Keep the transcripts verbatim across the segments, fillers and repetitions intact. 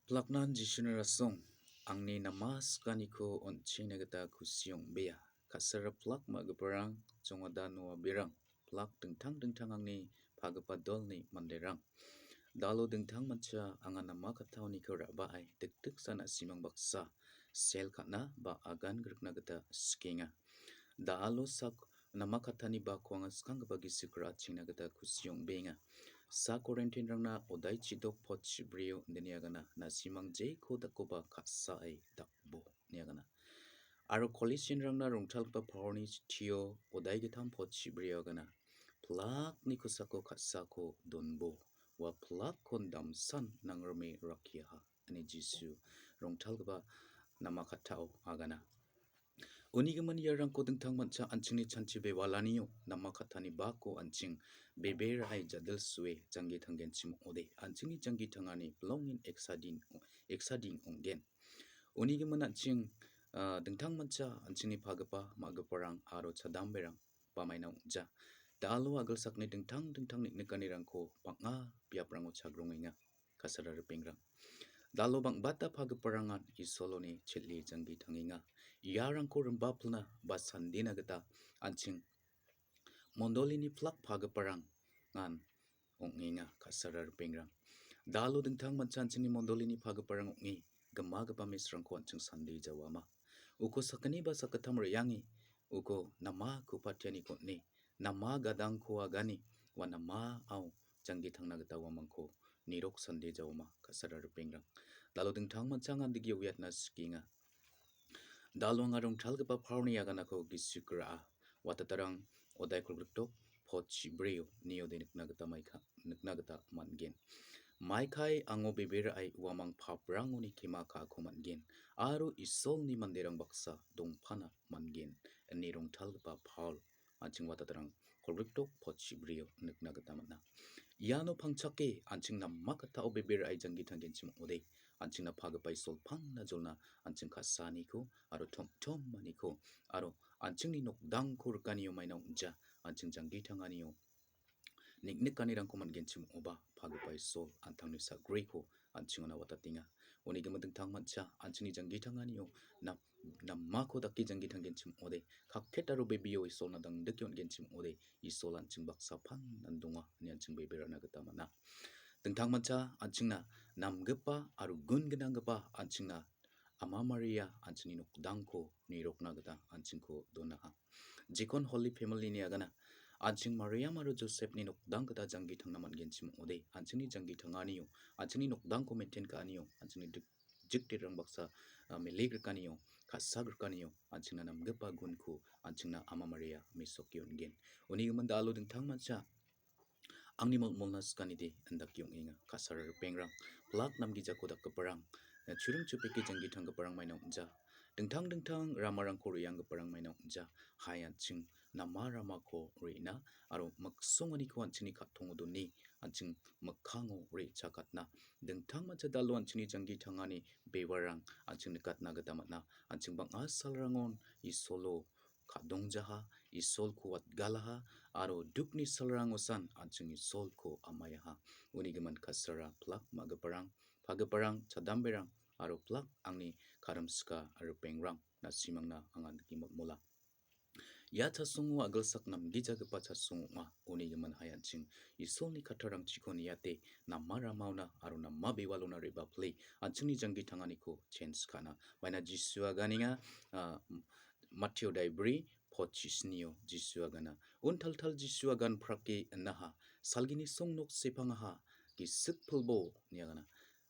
Plaknan Jisuni rasong, angni nama sikaniko on·chengna gita kusi ong·bea. Ka·sara plak ma·giparang, jongada noaberang, plak dingtang dingtang angni pagipa dolni manderang. Dalo dingtang mancha anga nama kattaoniko ra·bae dikdiksa na·simang baksa sel ka·na ba agan grikna gita sikenga. Da·alo sak nama kattani bako anga skanggipa gisik ra·chengna gita kusi ong·beenga. Sa Korintianrangna odai chidok pot chibrio indini agana, na·simang jeko dakoba ka·sae dakbo ine agana. Aro Kolosianrangna rongtalgipa Paulni chitio odai gittam pot chibrio agana, plakni kosako ka·sako donbo, ua plakkon damsan nangrime rakkiaha, ine Jisu rongtalgipa nama kattao agana. Unigimin iarangko dingtang mancha an·chingni chanchi bewalanio nama kattani bako an·ching bebe ra·e jadilsue janggi tanggenchim ong·ode, an·chingni janggi tangani bilongin eksadin, eksadin ong·gen. Unigimin an·ching, ah, dingtang mancha an·chingni pagipa, ma·giparang aro chadamberang bamaina ong·ja. Da·alo agilsakni dingtang dingtang niknikanirangko bang·a biaprango chagrongenga. Ka·sara ripengrang. Dalo bang·bata pagiparangan Isoloni chel·e janggi tangenga. Iarangko rimbaplna ba sandina gita an·ching mondolini plak pagiparangan ong·enga, ka·sara ripengrang. Dalo dingtang mancha an·chingni mondolini pagiparang ong·e, gimagipa mesrangko an·ching sande jawama. Uko sakgni ba sakgittam re·ange, uko nama ku·patianiko on·e, nama gadangko agane, ua namao janggi tangna gita uamangko nirok sande jawama, ka·sara ripengrang. Dalo dingtang mancha angan digi uiatna sikenga. Dalo anga rongtalgipa Paulni aganako gisik ra·a. Watatarang odai kolgrikdok pot chibrio niode nikna gita maika, nikna gita man·gen. Maikai ango bebe ra·e uamang paprangoni kema ka·ako man·gen, aro Isolni manderang baksa dongpana man·gen, ine rongtalgipa Paul an·ching watatarang kolgrikdok pot chibrio nikna gita man·a. Iano pangchake an·ching nama kattao bebe ra·e janggi tanggenchim ong·ode, an·chingna pagipa Isol pangna jolna an·ching ka·saaniko aro tomtomaniko aro an·chingni nokdangko rikanio maina ong·ja, an·ching janggi tanganio niknikanirangko man·genchim ong·oba, pagipa Isol an·tangni sagriko an·chingona watatenga. Uni gimin dingtang mancha, an·chingni janggi tanganio nam-, namako dake janggi tanggenchim ong·ode, kakket aro bebeo Isolna dangdike on·genchim ong·ode, Isol an·ching baksa pangnan donga, ine an·ching bebe ra·na gita man·a. Dingtang mancha, an·chingna namgipa aro gun gnanggipa an·chingna Ama Maria an·chingni nokdangko nirokna gita an·chingko donaha. Jekon Holy Family-ni agana, an·ching Mariam aro Josepni nokdang gita janggi tangna man·genchim ong·ode, an·chingni janggi tanganio, an·chingni nokdangko maintain ka·anio, an·chingni dik-, jiktirang baksa, ah, mele grikanio, ka·sa grikanio, an·chingna namgipa gunko, an·chingna Ama Maria mesoke on·gen. Uni gimin da·alo dingtang mancha, angni molmolna sikanide indake ong·enga. Ka·sara ripengrang, plak namgijako dakgiparang, eh, churing chupeke janggi tanggiparang maina ong·ja. Dingtang dingtang ramarangko re·anggiparang maina ong·ja. Hai an·ching nama ramako re·na aro miksonganiko an·chingni ka·tongo done an·ching mikkango re·chakatna. Dingtang mancha da·alo an·chingni janggi tangani bewarang an·ching nikatna gita man·a. An·ching bang·a salrangon Isolo ka·dongjaha, Isolko watgalaha, aro dukni salrangosan an·ching Isolko amayaha. Uni gimin ka·sara plak ma·giparang, pagiparang, chadamberang, aro plak angni karimsika ripengrang, na·simangna anga nike molmola. Ia chasongo agilsak namgijagipa chasong ong·a. Uni gimin hai an·ching Isolni kattarangchiko niate nama ramaona aro nama bewalona re·bapile an·chingni janggi tanganiko chens ka·na. Maina Jisu aganenga, ah, Matio daibri, pochisnio Jisu agana. Untaltal Jisu agan prake inaha, salgini songnok sepangaha, gisik pilbo, ine agana.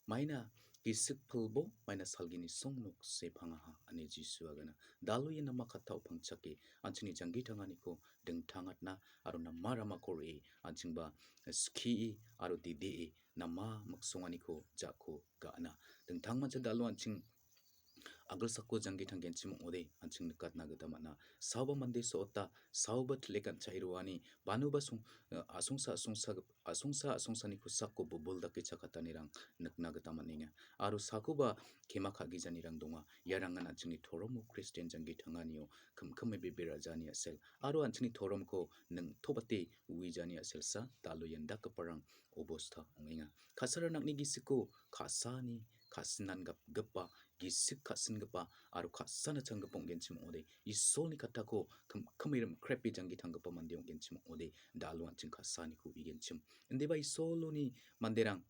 Maina gisik pilbo, maina salgini songnok sepangaha, ine Jisu agana. Da·alo ia nama kattao pangchake, an·chingni janggi tanganiko dingtangatna aro nama ramako re·e, an·chingba skie aro didee nama miksonganiko jako ga·ana. Dingtang mancha da·alo an·ching agilsako janggi tanggenchim ong·ode an·ching nikatna gita man·a. Saoba mande so·ota, saoba tilek an·chae roani, banoba song-, eh, asongsa, asongsa, asongsa, asongsani kosako bobol dake chakatanirang nikna gita man·enga. Aro sakoba kema ka·gijanirang donga. Iarangan an·chingni toromo Kristian janggi tanganio kimkime bebe ra·jani a·sel. Aro an·chingni toromko ningtobate uijani a·selsa da·alo ian dakgiparang obosta ong·enga. Ka·sara nang·ni gisiko ka·saani, ka·sinangapgipa, gisik ka·singipa aro ka·sana changgipa ong·genchim ong·ode. Isolni kattako kim-, kimirim krepe janggi tanggipa mande ong·genchim ong·ode. Da·alo an·ching ka·saniko uigenchim. Indiba Isoloni manderang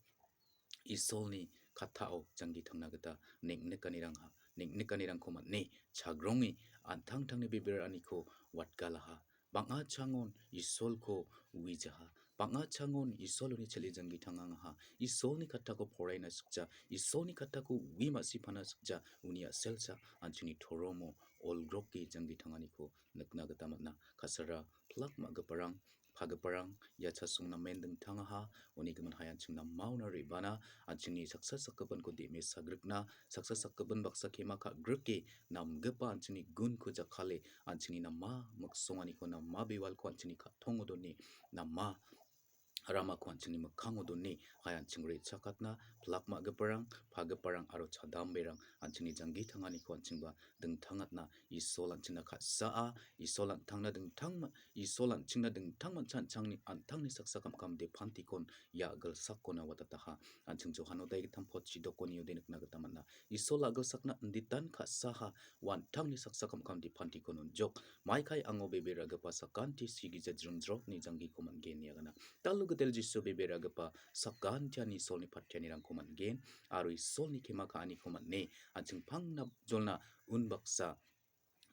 Isolni kattao janggi tangna gita neng·nikanirangha, neng·nikanirangko man·e chagronge an·tangtangni bebe ra·aniko watgalaha. Bang·a changon Isolko uijaha. Bang·a changon Isoloni chel·e janggi tangangaha. Isolni kattako poraina sikja. Isolni kattako ui ma·sipana sikja. Uni a·selsa an·chingni toromo olgroke janggi tanganiko nikna gita man·a. Kasara plak ma·giparang, pagiparang, ia chasong namen dingtangaha. Uni gimin hai an·ching namaona re·bana, an·chingni saksa sakgipanko de·me sagrikna, saksa sakgipan baksa kema ka·grike namgipa an·chingni gunko jakkale, an·chingni nama miksonganiko, nama bewalko an·chingni ka·tongo done, nama ramako an·chingni mikkango done, hai an·ching re·chakatna, plak ma·giparang, pagiparang aro chadamberang an·chingni janggi tanganiko an·chingba dingtangatna Isol an·chingna ka·saa, Isol an·tangna dingtang ma-, Isol an·chingna dingtang mancha an·changni, an·tangni saksa kamkam depantikon ia a·gilsakona watataha. An·ching Johano daigitam pot chidokoni ode nikna gita man·a. Isol a·gilsakna inditan ka·saha, ua an·tangni saksa kamkam depantikon on·jok. Maikai ango bebe ra·gipa sakanti sigija jringjrotni janggiko man·gen ine agana. Da·alo gitel Jisu bebe ra·gipa sakantian Isolni patianirangko man·gen aro Isolni kema ka·aniko man·e an·ching pangna jolna unbaksa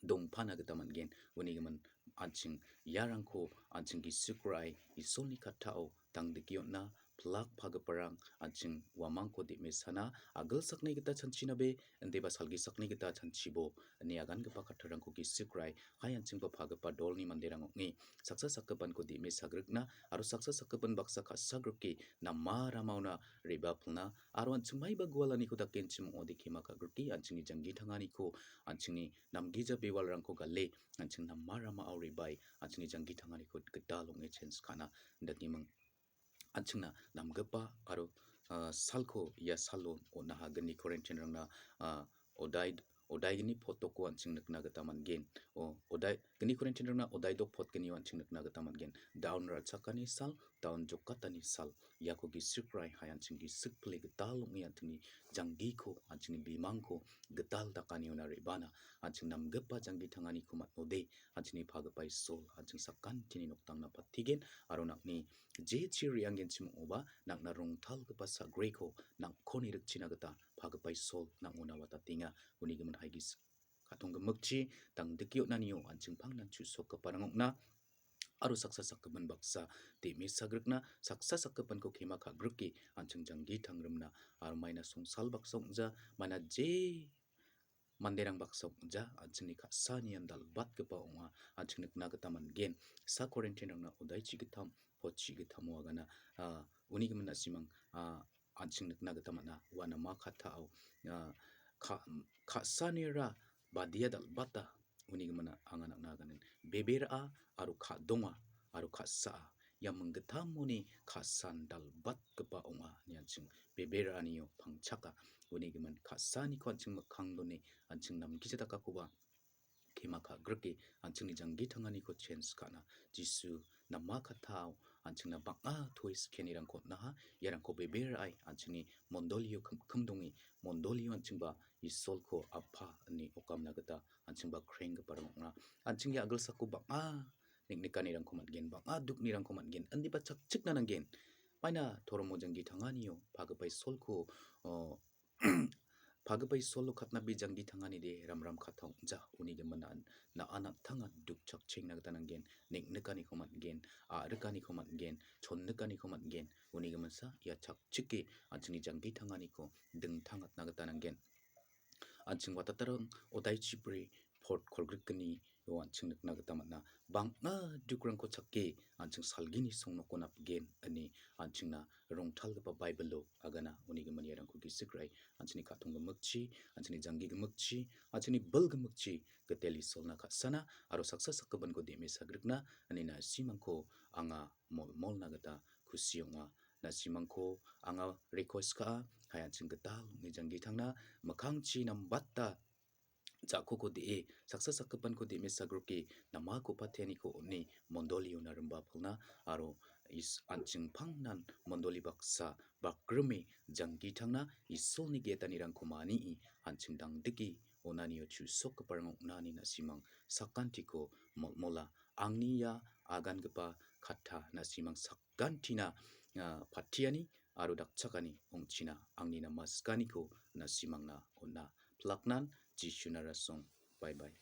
dongpana gita man·gen. Uni gimin an·ching iarangko an·ching gisik ra·e Isolni kattao dangdike on·a, plak pagiparang an·ching uamangko de·mesana, a·gilsakni gita chanchinabe, indiba salgisakni gita chanchibo, ine agangipa kattarangko gisik ra·e, hai an·chingba pagipa dolni manderang ong·e, saksa sakgipanko de·me sagrikna, aro saksa sakgipan baksa ka·sagrike nama ramaona re·bapilna, aro an·ching maiba gualaniko dakenchim ong·ode kema ka·grike, an·chingni janggi tanganiko, an·chingni namgija bewalrangko gale, an·ching nama ramao re·bae, an·chingni janggi tanganiko gital ong·e chens ka·na, dakeming. An·chingna namgipa aro, ah, salko ia salo on·aha gni Korintianrangna, ah, odai-, odaigni potoko an·ching nikna gita man·gen. O, odai-, gni Korintianrangna odaidok potgnio an·ching nikna gita man·gen. Daun ra·chakani sal, daun jokatani sal. Iako gisik ra·e hai an·ching gisik pile gital ong·e an·chingni janggiko, an·chingni bimangko gital dakaniona re·bana. An·ching namgipa janggi tanganiko man·ode, an·chingni pagipa Isol, an·ching sakantini noktangna patigen, aro nang·ni jechi re·angenchim ong·oba, nang·na rongtalgipa sagreko nang·koni rikchina gita pagipa Isol nang·ona watatenga. Uni gimin hai gisik ka·tong gimikchi dangdike on·anio an·ching pangnan chu·sokgiparang ong·na, aro saksa sakgipin baksa de·me sagrikna, saksa sakgipinko kema ka·grike an·ching janggi tangrimna, aro maina songsal baksa ong·ja, maina je manderang baksa ong·ja, an·chingni ka·sanian dal·batgipa ong·a, an·ching nikna gita man·gen. Sa Korintianrangna odai chigitam, pot chigitamo agana, ah, uni gimin na·simang, ah, an·ching nikna gita man·a. Ua nama kattao, ah, ka-, ka·sanira badia dal·bata, uni gimin anga nikna ganin. Bebe ra·a aro ka·donga aro ka·saa. Ia minggittamoni ka·san dal·batgipa ong·a, ine an·ching bebe ra·anio pangchaka. Uni gimin ka·saaniko an·ching mikkang done, an·ching namgija dakakoba kema ka·grike, an·chingni janggi tanganiko chens ka·na. Jisu nama kattao an·chingna bang·a toe sikenirangko on·aha. Iarangko bebe ra·e an·chingni mondolio kim-, kimdonge, mondolio an·chingba Isolko Appa ine okamna gita an·chingba krenggiparang ong·a. An·chingni a·gilsako bang·a neng·nikanirangko man·gen, bang·a duknirangko man·gen, indiba chakchikna nanggen. Maina toromo janggi tanganio pagipa Isolko, o, pagipa Isolo katna be janggi tanganide ramram katta ong·ja, uni gimin na-, na·a nang·tanga duk chakchengna gita nanggen, neng·nikaniko man·gen, a·rikaniko man·gen, chonnikaniko man·gen, uni giminsa ia chakchike an·chingni janggi tanganiko dingtangatna gita nanggen. An·ching watatarang odai chipri pot kolgrikgnio an·ching nikna gita man·a. Bang·a dukrangko chake an·ching salgini songnoko napgen ine an·chingna rongtalgipa Baibilo agana. Uni gimin iarangko gisik ra·e an·chingni ka·tong gimikchi, an·chingni janggi gimikchi, an·chingni bil gimikchi gitel Isolna ka·sana aro saksa sakgipinko de·me sagrikna ine na·simangko anga molmolna gita kusi ong·a. Na·simangko anga request ka·a, hai an·ching gital ong·e janggi tangna, mikkangchi nambata ja·koko de·e, saksa sakgipinko de·me sagroke, namako pateaniko on·e, mondoliona rimba pilna, aro is-, an·ching pangnan mondoli baksa bakrime janggitangna Isolni getanirangko mani an·ching dangdike on·anio chusokgiparang ong·na ine na·simang sakantiko molmola. Angni ia agangipa katta na·simang sakantina, ah, patiani aro dakchakani ong·china. Angni namaskaniko na·simangna on·a. Plaknan Jisuna rasong. Bye bye.